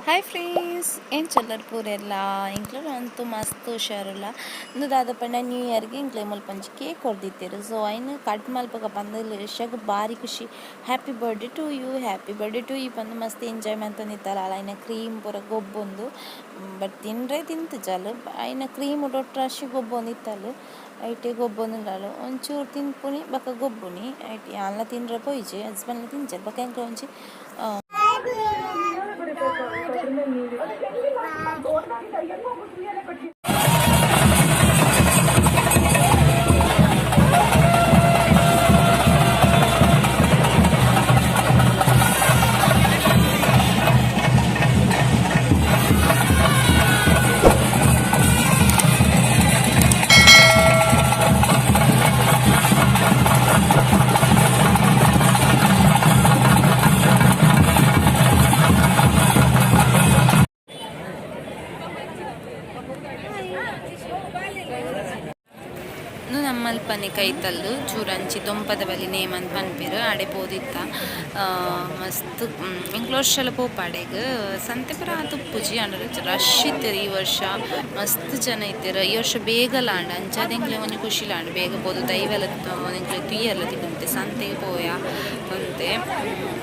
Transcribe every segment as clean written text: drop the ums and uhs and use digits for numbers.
Hi friends, ಏನು ಚಲ್ಲರ್ ಪೂರೆಲ್ಲ ಇಂಕ್ಲು ಅಂತೂ ಮಸ್ತ್ ಹುಷಾರುಲ್ಲ. ಇಂದು ದಾದಪಂಡ ನ್ಯೂ ಇಯರ್ಗೆ ಇಂಕ್ಲೆ ಮುಲ್ಪ ಒಂಜಿ ಕೇಕ್ ಕೊರ್ದಿತ್ತೆರ್. ಸೊ ಐನ್ ಕಟ್ ಮಲ್ಪಗ ಪಂದ್ ಋಷಗ್ ಬಾರಿ ಖುಷಿ. Happy birthday to you, happy birthday to you ಪಂದ್ ಮಸ್ತ್ ಎಂಜಾಯ್ ಮಂತೊಂದಿತ್ತಲ್ಲ. ಐನ ಕ್ರೀಮ್ ಪೂರ ಗೊಬ್ಬೊಂದು, ಬಟ್ ತಿನ್ರೆ ತಿಂತುಜಲ್. ಐನ ಕ್ರೀಮ್ ಒಟ್ರಾಶಿ ಗೊಬ್ಬೊಂದಿತ್ತಲ್. ಐಟೆ ಗೊಬ್ಬೊಂದುಲ್ಲಲ್, ಒಂಚೂರು ತಿನ್ಪುನಿ ಬೊಕ ಗೊಬ್ಬುನಿ. ಐಟ್ ಯಾನ್ಲ ತಿನ್ರೆ ಪೋಯಿಜೆ, ಹಸ್ಬೆಂಡ್ಲ ತಿಂಚೆರ್. ಬೊಕ ಎಂಕ್ಲ ಒಂಜಿ ಉಂದು ನಮ್ಮಲ್ಪನೆ ಕೈತಲ್ಲು ಚೂರಂಚಿ ದೊಂಪದ ಬಲಿ ನೇಮಂದ್ ಪನ್ಪೆರ್. ಆಡೆ ಪೋದಿತ್ತ ಮಸ್ತ್. ಎಂಕ್ಲ ವರ್ಷಲ ಪೋಪಾಡೆಗ್ ಸಂತೆ ಪೂರ ಆತ್ ಉಪ್ಪುಜಿ. ಆಂಡ ರಶ್ ಇತ್ತೆರ್ ಈ ವರ್ಷ, ಮಸ್ತ್ ಜನ ಇತ್ತೆರ್. ಈ ವರ್ಷ ಬೇಗಲ ಆಂಡ್, ಅಂಚಾದ್ ಎಂಕ್ಲೆ ಒಂಜಿ ಖುಷಿಲ ಆಂಡ್. ಬೇಗ ಪೋದು ದೈವಲ ಎಂಕ್ಲೆ ತೂಯೆರ್ಲ ತಿಕ್ಕುಂತೆ. ಸಂತೆಗ್ ಪೋಯ ಒಂತೆ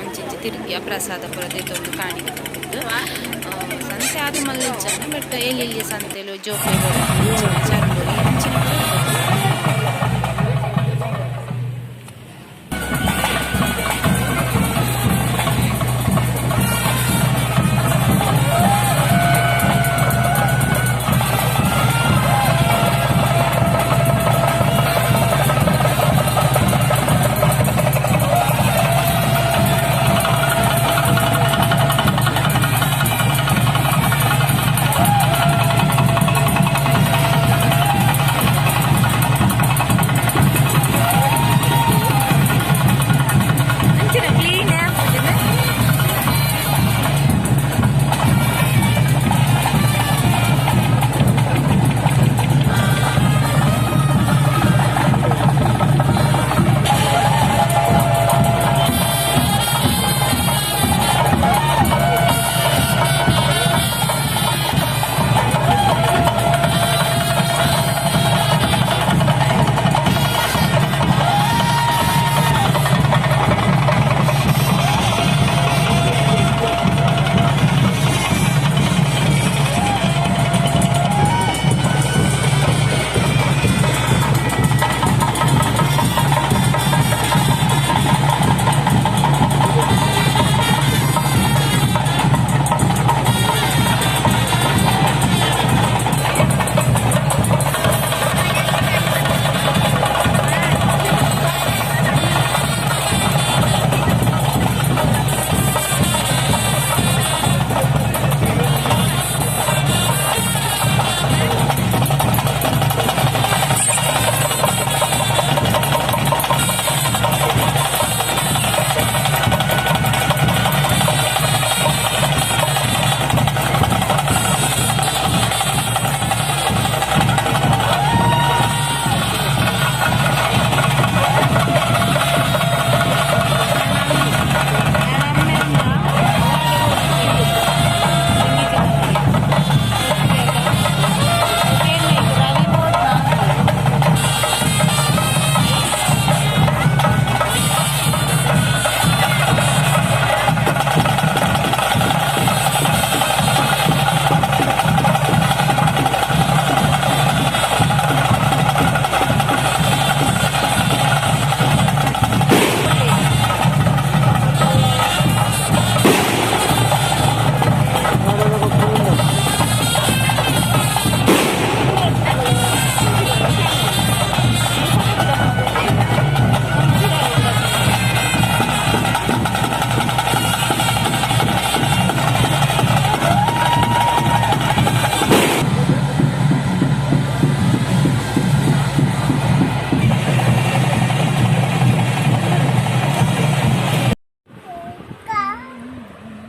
ಅಂಚಿಂಚಿ ತಿರ್ಗಿಯ, ಪ್ರಸಾದ ಪೂರ ದೆತೊಂದು ಕಾಣಿಕೆ ಕೊರ್ದು. ಸಂತೆ ಆದ್ ಮಲ್ಲ ಇಜ್ಜಾಂಡ್, ಬಟ್ ಎಲ್ಯ ಎಲ್ಯ ಸಂತೆಲು, ಜೋಕ್ಲೆಗ್ ಅಂಚಿನ ಚರ್ಬುಲಿ ಅಂಚಿನ ಪೂರ. ಅಂಚಿನ ಕ್ಲೀನ್ ಆಪುಜಿ.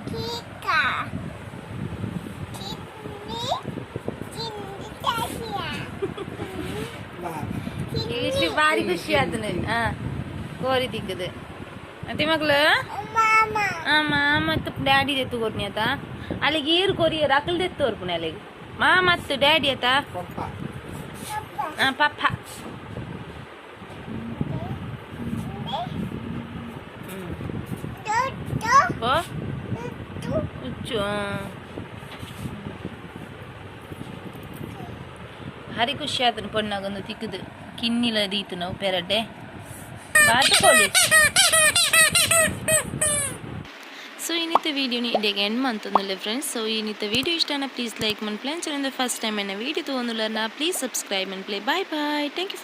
Kika. Kidney. Kindy. ಇಷ್ಟು ಬಾರಿ ಖುಷಿ ಆತನ. ಹಾ, ಕೋರಿ ತಿಕ್ಕದು ಅತಿ ಮಕ್ಳು. Mama. ಮಾಮ ಡ್ಯಾಡಿ ದೆತ್ತು ಕೊರ್ನಿ ಆತ. ಅಲ್ಲಿಗೆ ಈರು ಕೊರಿಯರ್ ಅಕಲ್ ದೆತ್ತು ಕೊರ್ಪುನೆ ಅಲ್ಲಿಗೆ. ಮಾಮತ್ತು ಡ್ಯಾಡಿ ಆತ. ಪಪ್ಪ. ಬೋ ಉಚ್ಚು. ಹರಿ ಖುಷಿ ಆತನ ಪೊಣ್ಣಗೊಂದು ತಿಕ್ಕುದು ಕಿನ್ನಿಲ ದೀತು ನಾವು ಪೆರಡ್ಡೆ ಬಾತುಕೋಳಿ. ಸೊ ಇನ್ನಿತ ವೀಡಿಯೋನಿ ಇಡೆಗೆ ಎಂಡ್ ಮಂತೊಂದುಲ್ಲೆ ಫ್ರೆಂಡ್ಸ್. ಸೊ ಇನ್ನಿತ ವೀಡಿಯೋ ಇಷ್ಟಾನ ಪ್ಲೀಸ್ ಲೈಕ್ ಮನ್ ಪ್ಲಾನ್. ಫಸ್ಟ್ ಟೈಮ್ ಎನ್ನ ವೀಡಿಯೋ ತೂವೊಂದುಲ್ಲ ಪ್ಲೀಸ್ ಸಬ್ಸ್ಕ್ರೈಬ್ ಮನ್ಪುಲೆ. Bye bye, thank you for.